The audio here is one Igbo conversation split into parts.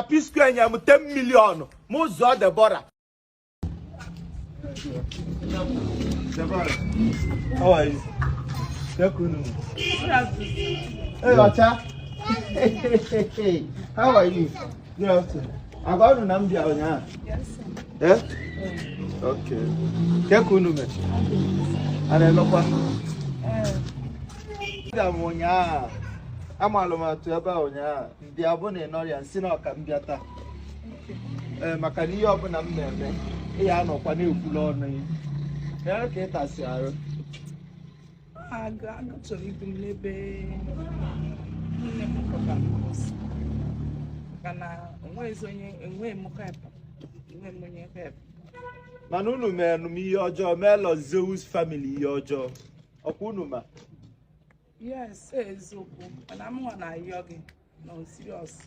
P Square nye m 10 million mụ zụọ Deborah. Deborah, how are you? Hey, Ọcha. How are you? Good afternoon. Agwa unu na m bịa ụnyaahụ. Eh? Okay. Kekunu me. A na-emekwa? Abịa m ụnyaahụ. Amalụ m atụ ebe a ụnyaahụ. Ndị abụ na ịnọrịa nsị na ọka m bịa taa. Ee, maka na ihe ọbụla m na-eme, ị ya anọkwa na-ekwulu ọnụ ya. Ya ka ị tasị arụ. Agụ agụ chọrọ ibu m n'ebe nne m kọtara m ọsọ. Maka na onweghịzi onye, enweghị m help, enweghị m onye help. Mana unu merụ m ihe ọjọọ, mee Lord Zeus family ihe ọjọọ. Ọkwa unu ma? Yes, eziokwu, mana mụnwa na-ayọ gị no serious.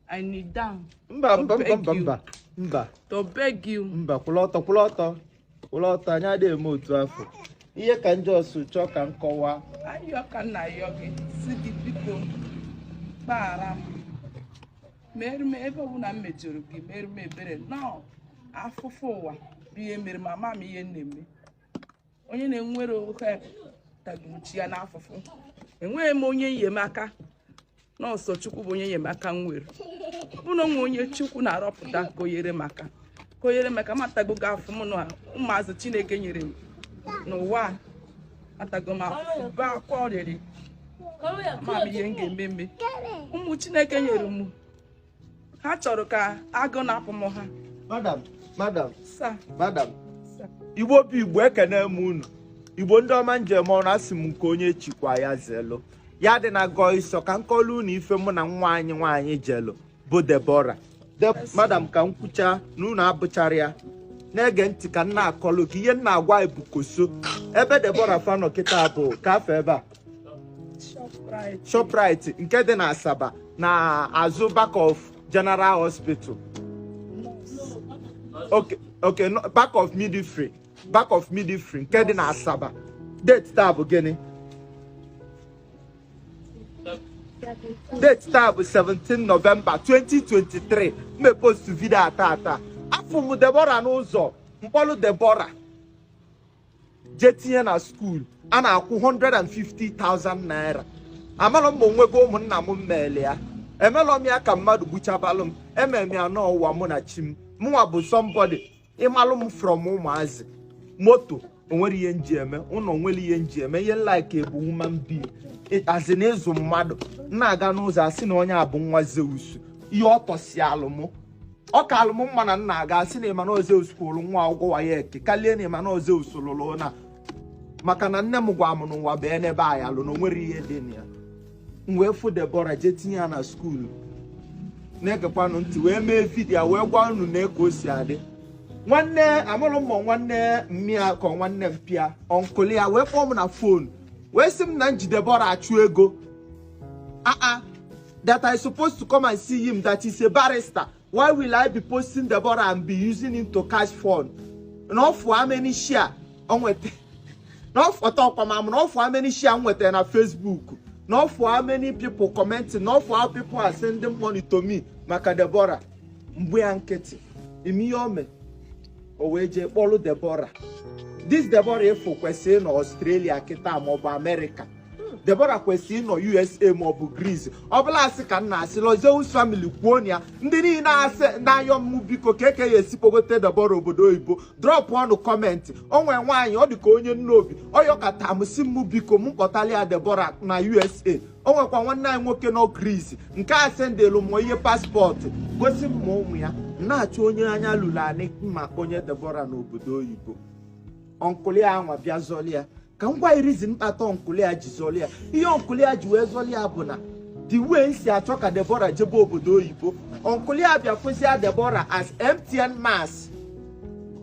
I kneel down Mba, to mba, mba, beg mba, you, mba, mba, to beg you. Mba, kwụrụ ọtọ, kwụrụ ọtọ, kwụrụ ọtọ, anyị adịghị eme otu afọ. Ihe ka njọs chọọ ka m kọwaa. Ayọ ka m na-ayọ gị, si gị biko gbaghara m, mere m ebe ọbụla m mejọrọ gị, mere m ebere. Nọ afụfụ ụwa bụ ihe mere m, ama m ihe m na-eme. Onye na-enwere help tagburu chi ya n'afụfụ. Enweghị m onye enyemaka, nọọsụ Chukwu bụ onye enyemaka m nwere. Ọ bụ na onwe onye Chukwu na-arọpụta ka o nyere m aka, ka o nyere m aka. M atago gị afụ m na ụmụazị Chineke nyere m n'ụwa a. Atago m afụ, bee akwa ọrịrị, ama m ihe m ga-eme eme. Ụmụ Chineke nyere m, ha chọrọ ka agụ na-apụ m ha. Madam, madam, sa madam. Sa. Igbo bụ Igbo, ekene m unu. Igbo ndị ọma njem ọrụ, asị m nke onye chikwa ya zelu. Ya dị na gọọ ịsọ ka nkọlu unu ife mụ na nwa anyị nwaanyị jelu bụ Deborah. Madam, ka m kwuchaa na unu abụchara ya. Na-ege ntị ka m na-akọlụ gị ihe m na-agwa ebukoso. Ebe Deborah fanọ kịta bụ ka afọ ebe a. Shoprite. Shoprite nke dị na Asaba na azụ back of General Hospital. Okay, no, back of Midwifery, back of Midwifery nke dị na Asaba. Date taa bụ gịnị? Date taa bụ 17 November 2023. M post video ata ata. Afọ m Deborah n'ụzọ, mkpọlụ Deborah jee tinye na school a na-akwụ 150,000 naira. Amalụ m onwego ụmụnna m mmele ya. Emelọ m ya ka mmadụ gbuchabalụ m. Emem ya n'ụwa mụ na chi m. Mụnwa bụ somebody ịmalụ m from ụmụazị. Moto onwere ihe nji eme, ụlọ onwere ihe nji eme, ihe like bụ human being. Azị na ịzụ mmadụ. M na-aga n'ụzọ asị na onye a bụ nwa Zeus. Ihe ọ tọsi alụ mụ. Ọ ka alụ m mma na m na-aga asị na Emmanuel Zeus kwụrụ nwa ụgwọ WAEC kalie na Emmanuel Zeus lụrụ na maka na nne m gwa m n'ụwa bee n'ebe a ya lụ na onwere ihe dị na ya. M wee fụ Deborah jee tinye ya na school. Na-egekwanụ ntị wee mee video wee gwa unu na ka o si adị. Nwanne amụrụ m nwanne mmịa ka nwanne mpịa uncle ya wee kpọọ m na phone wee sị m na nji Deborah achụ ego. Ah, that I supposed to come and see him, that he's a barrister. Why will I be posting Deborah and be using him to cash fund? Na for how many share o nweta? Na for talk ma na for how many share nweta na Facebook? Na for how many people commenting? Na for how people are sending money to me maka Deborah? Mgbe ya nkịtị, imi ihe o mee, o wee jee kpọrọ Deborah. This Deborah efo kwesịrị ịnọ Australia kịta maọbụ America. Deborah kwesịrị ịnọ USA maọbụ Greece. Ọ bụla asị ka m na-asị Lord Zeus family kwuo na ya. Ndị niile asị na-ayọ m biko ka eke ya esikpogote Deborah obodo oyibo, drop ọnụ comment. O nwere nwaanyị ọ dị ka onye nnobi ọ yọkata m si m biko m kpọtala ya Deborah na USA. O nwekwa nwanne anyị nwoke nọ Greece nke a sendelu m ihe passport gosi m ma ụmụ ya na-achọ onye anya lụrụ anị mma onye Deborah n'obodo oyibo. Uncle ya anwa bịa zọlị ya ka m gwa irizi mkpata uncle ya ji zọlị ya. Ihe uncle ya ji wee zọlị ya bụ na the way si achọ ka Deborah jebe obodo oyibo, uncle ya bịa fụzia Deborah as MTN mass.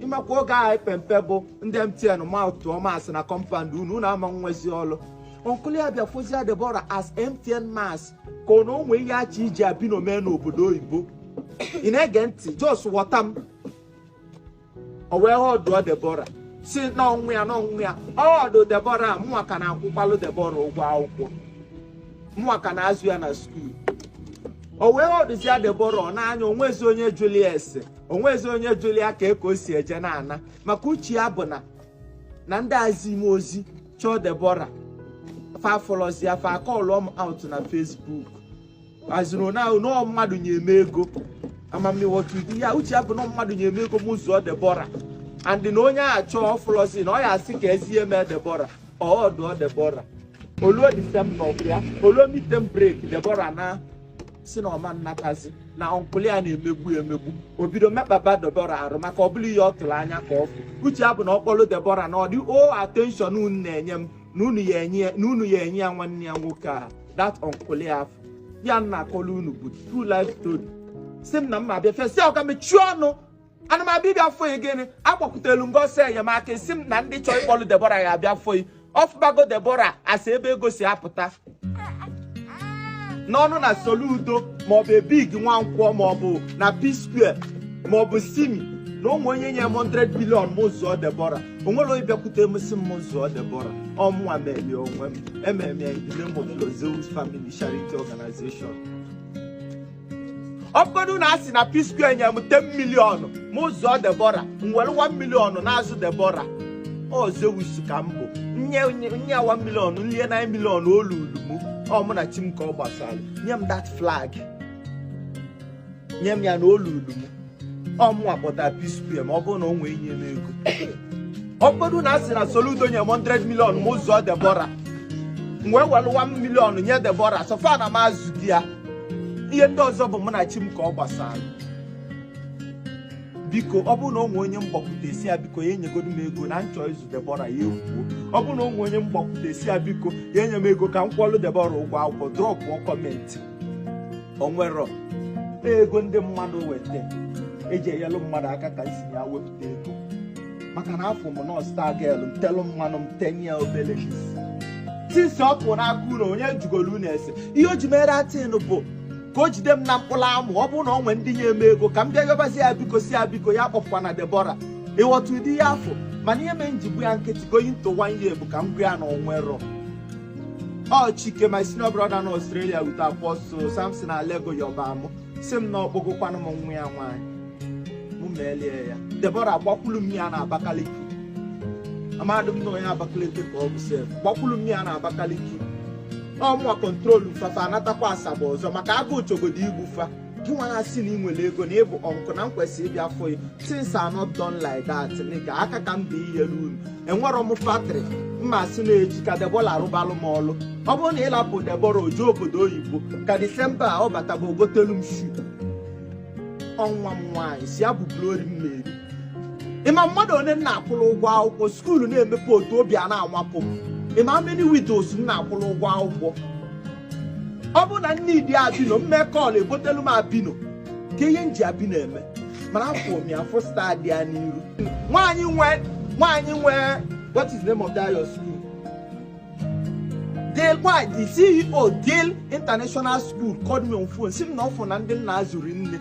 Ịmakwa oge ahụ pempe bụ ndị MTN ma tụọ mass na compound unu unu ama nwezi ọlụ. Uncle ya bịa fụzia Deborah as MTN mass ka ọ na onwe ihe achọ iji abinome n'obodo oyibo. Ị na-ege ntị, just ghọta m. O wee họdụọ Deborah si n'ọnwụ ya n'ọnwụ ya ọdụ Deborah. Mụnwa ka na-akwụkwalụ Deborah ụgwọ akwụkwọ, mụnwa ka na-azụ ya na school. O wee ọdụzia Deborah n'anya, onwezi onye Julius, onwezi onye Julia ka o si eje na-ana, maka uche ya bụ na ndị azi ime ozi chọọ Deborah fa fọlọzia, fa call m out na Facebook, azụrụ na nọọ mmadụ nye-eme ego amamiwotu ya. Uche ya bụ na mmadụ nye-eme ego m zụọ Deborah, and na onye a chọọ fọlọzi na ọ ya asị ka ezi ihe mee Deborah, ọ dụọ Deborah. Oluo Disemba ọbịa, oluo midterm break, Deborah na si na ọma nnatazi na uncle ya na-emegbu emegbu. O bido mekpaba Deborah arụ, maka ọ bụla ihe ọ tụrụ anya ka ọ fụ. Uche ya bụ na ọ kpọrọ Deborah na ọ dị o attention unu na-enye m, na unu ya enye, na unu ya enye ya nwanne ya nwoke a, that uncle ya afọ ya nna akọla unu bụ true life story. Si m na mma abịa fesi ọka mechie ọnụ, ana m abịa ịbịa fọ gịnị? Agbakwutelu ngosi enyemaka, si m na ndị chọọ ịkpọlụ Deborah ya abịa fọ. Ọfụbago Deborah asa ebe ego si apụta n'ọnụ na Soludo, maọbụ Ebig Nwankwọ, maọbụ na P Square, maọbụ Simi na ụmụ onye nye m 100 billion m zụọ Deborah. Onwere onye bịakwute m si m zụọ Deborah. Ọmụnwa melie onwe m, ememe in the name of Lord Zeus Family Charity Organization. Ọ bụgodu na a sị na P Square nye m 10 million m zụọ Deborah, m were 1 million na-azụ Deborah. Ọ Zeus ka m bụ nye nye 1 million, nlie 9 million olulu m. Ọ mụ na chi m ka ọ gbasara. Nye m that flag, nye m ya na olulu m. Ọ mụnwa kpọtara P Square. Ma ọ bụrụ na o nwee nye m ego, ọ bụrụ na a sị na Soludo nye m 100 million m zụọ Deborah, m wee were 1 million nye Deborah, so far na m azụghị ya. Ihe ndị ọzọ bụ mụ na chi m ka ọ gbasara. Biko, ọ bụrụ na o nwee onye mgbakwute si ya biko ya enyegodu m ego na nchọ ịzụ Deborah, ya ekwuo. Ọ bụrụ na o nwee onye mgbakwute si ya biko ya enye m ego ka m kwụọlụ Deborah ụgwọ akwụkwọ, dropụọ comment. Onwero ego ndị mmadụ weta eji enyelụ mmadụ aka ka m si ya wepụta ego, maka na afọ m nọ star girl m telụ mmanụ m tenye ya obere isi since ọ pụrụ n'aka unu. Onye jugoro unu ese ihe o ji mere atin bụ ka o jide m na mkpụrụ amụ. Ọ bụrụ na ọ nwee ndị nye eme ego ka m bịa yọbazi ya biko, si ya biko ya kpọpụkwa na Deborah, ịghọta ụdị ya afọ. Mana ihe mere njigbu ya nkịtị going to one year bụ ka m gwa ya na onwero. Ọ Chike, my senior brother na Australia with Apostle Samson Alego, yọba mụ si m na ọkpọgokwanụ m nwa ya nwaanyị mụ meelie ya. Deborah gbakwulu m ya na Abakaliki, amadụ m na onye Abakaliki ka ọ bụ sef. Gbakwulu m ya na Abakaliki, ọmụwa control fafa anatakwa Asaba ọzọ, maka agụụ chogodo igbu fa. Gị nwa na-asị na ị nwere ego na ịbụ uncle na m kwesịrị ịbịa afọ ya, things are not done like that, nigga. Aka ka m bụ inyere unu. Enwerọ m factory mma sị na-eji ka Deborah arụbalụ m ọlụ. Ọ bụrụ na ịlapụ Deborah oje obodo oyibo ka Disemba a ọ bataba ogotelu m shu ọnwa m nwaanyị si ya bụ glory m na-eri. Ịma mmadụ one m na-akwụrụ ụgwọ akwụkwọ school na-emepe otu obi a na-amapụ m? Ịma many widows m na-akwụrụ ụgwọ akwụkwọ? Ọ bụrụ na nne dị abino mmekọl ebotelu m abino ka ihe m ji abino eme, mana afọ m ya afọ star dị ya n'iru. Nwaanyị nwe, nwaanyị nwe, what is the name of that your school? Dale, why the CEO Dale International School called me on phone, si m na ọ fụ na ndị nna azụrụ nne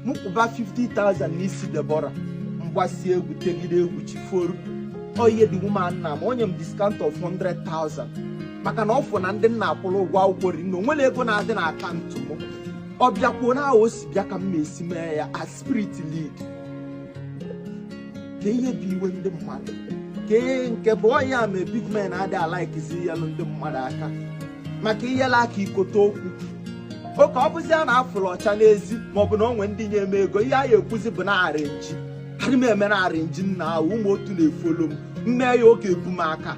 m kwụba 50,000 n'isi Deborah. Mgbasi egwu tegide egwu chiforu ọ ihe dị woman nna m onye m discount of 100,000, maka na ọ fụ na ndị nna akwụrụ ụgwọ akwụkwọ rinne. Onwere ego na-adị na akaụntụ m. Ọ bịakwuo na o si bịa ka m ma-esi mee ya as spirit lead, ka ihe bụ iwe ndị mmadụ ka ihe nke bụ ọnya ma big men adịghị alaikizi inyelụ ndị mmadụ aka, maka inyela aka ikote okwu oke. Ọ bụzi a na-afụrụ ọcha n'ezi, maọbụ na o nwee ndị nye m ego, ihe a ya ekwuzi bụ na arrange. Adị m eme na arrange nna ahụ ụmụ otu na-efolo m mmee ya oge ebu m aka.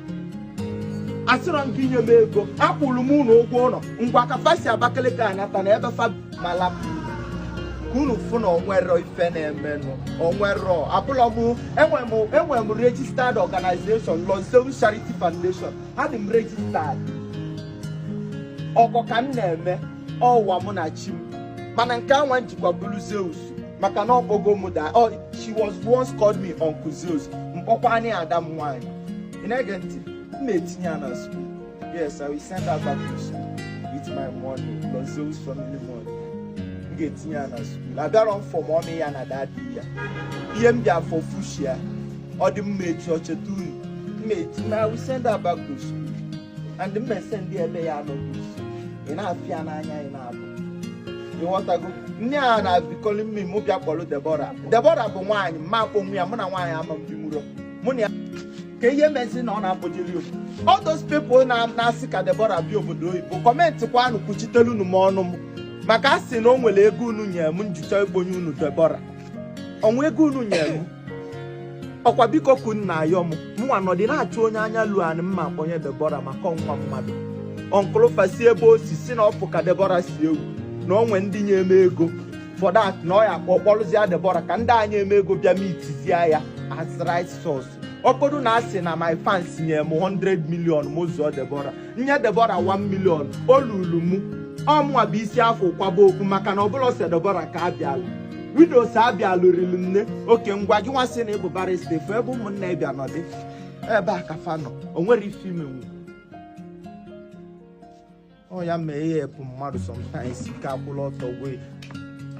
Asịrọ m gị nye m ego, akwụrụ m unu ụgwọ ụlọ. Ngwa, ka fa si Abakaliki anata na ebe fa malapụ ka unu fụ na onwero ife na-emenụ. Onwero abụlọ m enwe m registered organization, Lord Charity Foundation. Adị m registered. Ọgọ ka m na-eme ọwa mụ na chi m, mana nke anwa njikwa bụrụ Zeus, maka na ọkpọgo m da. Oh, she was once called me Uncle Zeus. Mkpọkwa anyị ada m nwaanyị, ị na-ege ntị, m na-etinye ya na school. Yes, I will send her back to school with my money, Lord Zeus family money. M ga-etinye ya na school. Abịarọ m for mommy ya na daddy ya. Ihe m bịa for fushia ọ dị mma echi ọcheta unu. M etinye, I will send her back to school and m ese ndị ebe ya anọghị nso. Ị na-afịa n'anya, ị na-abụ Ịghọtago? Nne a na bikoli mmi mụ bịa kpọrọ Deborah. Deborah bụ nwaanyị mma akpọnwụ ya, mụ na nwaanyị ama m binwuro mụ na ya. Ka ihe mezi na ọ na-akpọjeli obodo, all those people na-asị ka Deborah bịa obodo oyibo, comment kwanụ, kwuchitelu unu m ọnụ m, maka a sị na o nwere ego unu nye m njicha ikponye unu Deborah. Ọnwa ego unu nye m ọkwa, biko ku nna ayọ m, mụnwa nọdị na-achọ onye anya lu anị mma akpọnye Deborah maka ọnwa mmadụ. Uncle fasi ebe o si si na ọfụ ka Deborah si ewu na onwe ndị nye eme ego for that, na ọ ya akpọ kpọrụzie Deborah ka ndị anyị eme ego bịa mitizie ya as right source. Ọkpọdụ na asị na my fans nye m 100 million m zụọ Deborah, nye Deborah 1 million, olulu mụ ọmụnwa bụ isi afọ kwaba okwu, maka na ọbụla ose Deborah ka abịalụ widows abịalụrili nne oke. Ngwa gị nwa sị na ịbụ barrister, efu ebe ụmụnne ịbịa nọdị ebe a ka fa nọ, o nwere ife imenwu ọ ya mee ya epu mmadụ sometimes ike akwụla ọtọ wee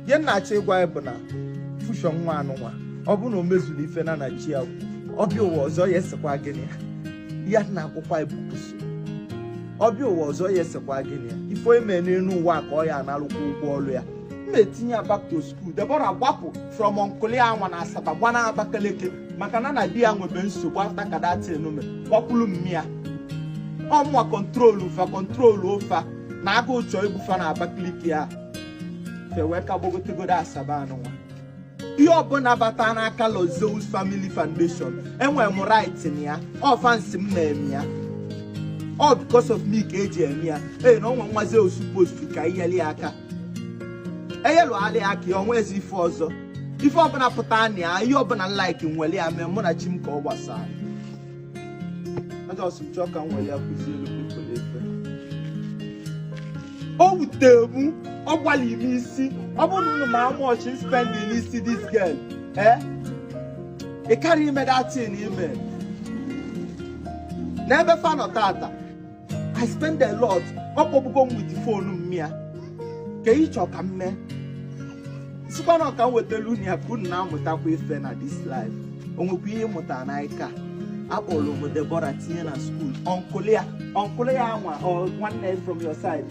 ihe nna-achọ ịgwa ya bụ na fushọ nwa anụnwa, ọ bụ na o mezuru ife na na chi ya ọbịa ụwa ọzọ, ya esekwa gịnị ya na akwụkwọ ebukwuso ọbịa ụwa ọzọ, ya esekwa gịnị ya ife eme n'elu ụwa ka ọ ya analụkwa ụgwọ ọrụ ya. M na-etinye ya back to school. Deborah gbapụ from uncle ya nwa na Asaba gbana Abakaliki, maka na na di ya nwebe nsogbu after ka datin me gbakwulu mmi ya ọmụwa control fa, control ofa na agụụ chọọ igbufa na Abakaliki ya fewe ka gbagotegodo Asaba anụnwa. Ihe ọbụla bata n'aka Lozeus Family Foundation, enwere m right na ya. Ọ fansi m na-eme ya, all because of me ka eji eme ya. Ee, na onwe nwa Zeus post ka inyere ya aka, enyelụgharị ya aka ya onwe ezi ife ọzọ, ife ọbụla pụta na ya, ihe ọbụla like nwere ya mee mụ na chi m ka ọ gbasara. Ọjọọ chọọ ka m nwere ya kụzielu people efe o wutere m, ọ gbalị m isi. Ọ bụrụ na unu ma how much m spend n'isi this girl, eh, ị karịa ime that thing ime n'ebe fa nọ tata. I spend a lot. Ọ kpọgbugo m with phone m ya ka ị chọ ka m mee sikwa na ka m wetara unu ya ka unu na-amụtakwa ife na this life. O nwekwa ihe ịmụta n'aka akpọrọ m Deborah tinye na school. Uncle ya, uncle ya anwa ọ nwanne from your side?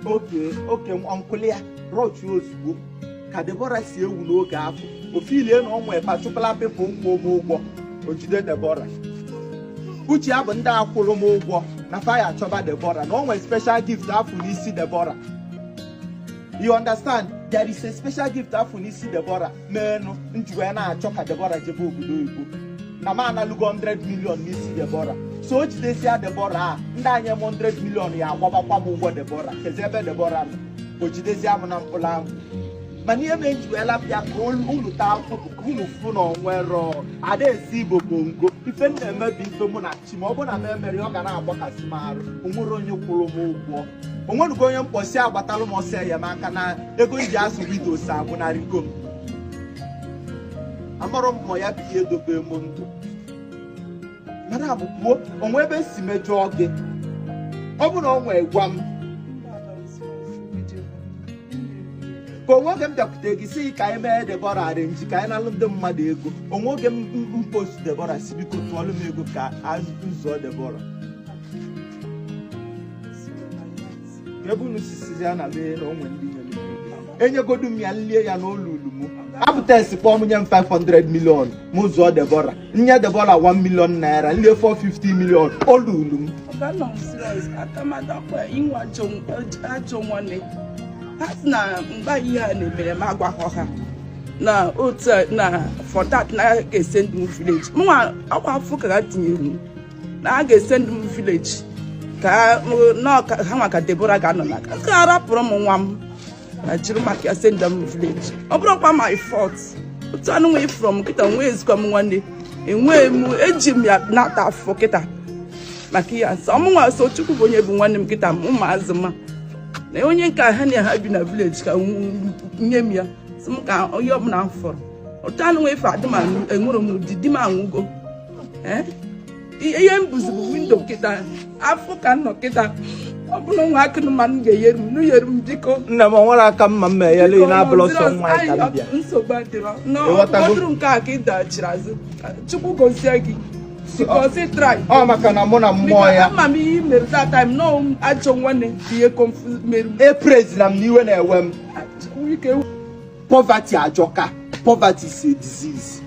Oke uncle ya rọchuo ozugbo ka Deborah si ewu n'oge afọ ofilie na ọ nwee particular people kwụ m ụgwọ, o jide Deborah. Uche ya bụ ndị akwụrụ m ụgwọ na faya achọba Deborah na o nwee special gift afọ n'isi Deborah. You understand? There is a special gift afọ n'isi Deborah meenụ nji wee na-achọ ka Deborah jebe obodo oyibo na m analụgo 100 million n'isi Deborah. So o jidesia Deborah a, ndị anyị m 100 million ya agbabakwa m ụgwọ Deborah kezi ebe Deborah nọ, o jidezie m na mkpụrụ ahụ. Mana ihe mee nji wee lapịa ka unu taa afọ bụ ka unu fụ na onwero adaezi Igbo bongo. Ife m na-eme bụ ife mụ na chi ma ọ bụ na m emere ọ ga na-agbakasị m arụ. Onwere onye kwụrụ m ụgwọ, onwenugo onye mkpọsi agbatalụ m ọsọ enyemaka na ego m ji asụ widows agwụnarịgo m. Amarọ m ma ya bụ ihe dobe m ndụ. Madam, kwuo onwe ebe m si mejọọ gị. Ọ bụ na o nwee, gwa m ka onwe oge m bịakwute gị si ka anyị mee Deborah arrange ka anyị nalụ ndị mmadụ ego. Onwe oge m post Deborah si biko tụọlụ m ego ka nzụọ Deborah, ka ebe unu sisizi ya na mee na onwe ndị nyere m ego, enyegodu m ya nlie ya n'ụlọ ulu m apụta esi kpọọ m nye m 500 million m zụọ Deborah, nye Deborah 1 million naira, nlie 450 million ụlọ ulu m. Ọga nọ serious akamadakwa inwe ajọ nwanne ha sị na mgbe ihe a na-emere m agwaghọ ha na otu na for that na a ga-ese ndị m village mụnwa ọkwa afọ ka ha tinyere m na a ga-ese ndị m village ka na ha nwa ka Deborah ga-anọ na ka a rapụrụ m nwa m na jiri maka ya send m village. Ọ bụrụkwa my fault otu anụ nwee from kịta nwee ezikwa m nwanne enwee m eji m ya nata afọ kịta maka ihe nsọ ọmụnwa. So Chukwu bụ onye bụ nwanne m kịta m ụmụazị ma na onye nke ha na ha bi na village ka nye m ya sị m ka onye ọbụla m fọrọ otu anụ nwee ife adị m enwere m di di m anwụgo. Ee, ihe m buzi bụ window kịta afọ ka m nọ kịta. Ọ bụrụ nwa akụnụ mmanụ ga-enyere m nụ nyere m biko. Nne m, o nwere aka mma m enyela ị na-abụlọ sọ nwa ka m bịa. Nsogbu adịrọ. Ịghọtago? N'ọdụrụ nke a ka ị daghachiri azụ, Chukwu gozie gị. Because he try. Ọ maka na mụ na mmụọ ya. Ama m ihe i mere that time, nọ ajọ nwanne bụ ihe confuse mere m. Eprezi na m n'iwe na-ewe m. Ike. Poverty ajọka. Poverty is a disease.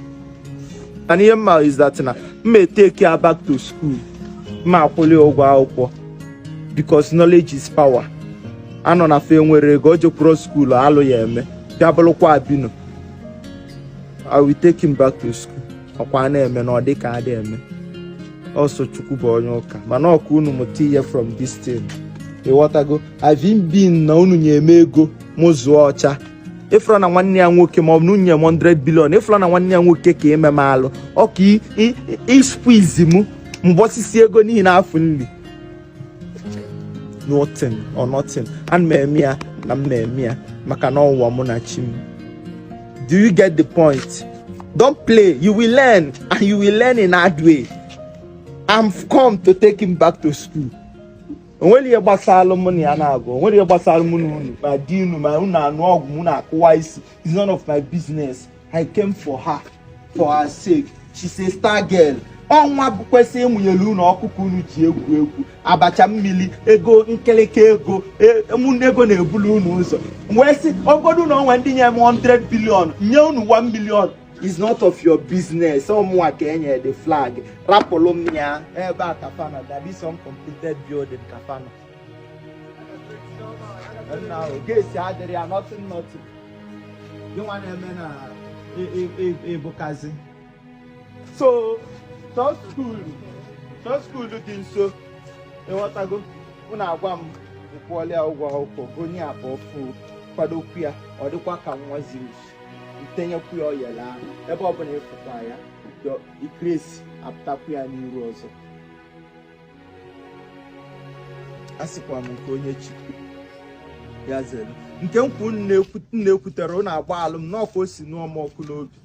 And ihe mma is that na m take ya back to school, mma akwụli ụgwọ akwụkwọ, because knowledge is power. Anọ na fe nwere ego o jekwuro school alụ ya eme bịa bụrụkwa abino. I will take him back to school. Ọkwa na-eme na ọ dị ka adị eme ọsọ. Chukwu bụ onye ụka, mana ọka unu mụta ihe from this thing. Ịghọtago? I've been na unu nye-eme ego mụ zụọ ọcha ịfụra na nwanne ya nwoke, ma ọ bụ na unu nye m 100 billion, ịfụra na nwanne ya nwoke ka eme m alụ ọka isqueeze m mbọsisi ego n'ihi na afọ nri nothing or nothing. Ana m eme ya na m na-eme ya maka na ọnwụwa mụ na chi m. Do you get the point? Don't play. You will learn, and you will learn in hard way. I'm come to take him back to school. Onwere ihe gbasara mụ na ya na-abụ, onwere ihe gbasara mụ na unu, ma di unu, ma unu anụ ọgwụ mụ na-akụwa isi, it's none of my business. I came for her, for her sake. She's a star girl. Ọnwa bụ kwesị ịmụnyere unu ọkụkọ unu ji egwu egwu abacha mmiri ego nkeleke ego mụ ego na-ebulu unu ụzọ wee sị ogodu na onwe ndị nye m 100 billion, nye unu 1 million is not of your business. Ọmụnwa ka enye the flag, rapụlụ m ya ebe a. Kafana that is uncompleted building. Kafana nna ahụ gesi adịrị ya nothing, nothing. Gị nwa na-eme na ịbụkazi so chọọ school, chọọ school dị nso. Ịghọtago? Unu agwa m nkwụọla ya ụgwọ akwụkwọ, gonye akpa ọfụ, kwadokwu ya, ọ dịkwa ka nwa ziri ntenyekwu ya oyele ahụ ebe ọbụla ịfụkwa ya ikresi apụtakwu ya n'iru ọzọ. A sịkwa m nke onye chi ya zere nke nkwu na-ekwutere unu agba alụm n'ọkwa o si nụọ m ọkụ n'obi.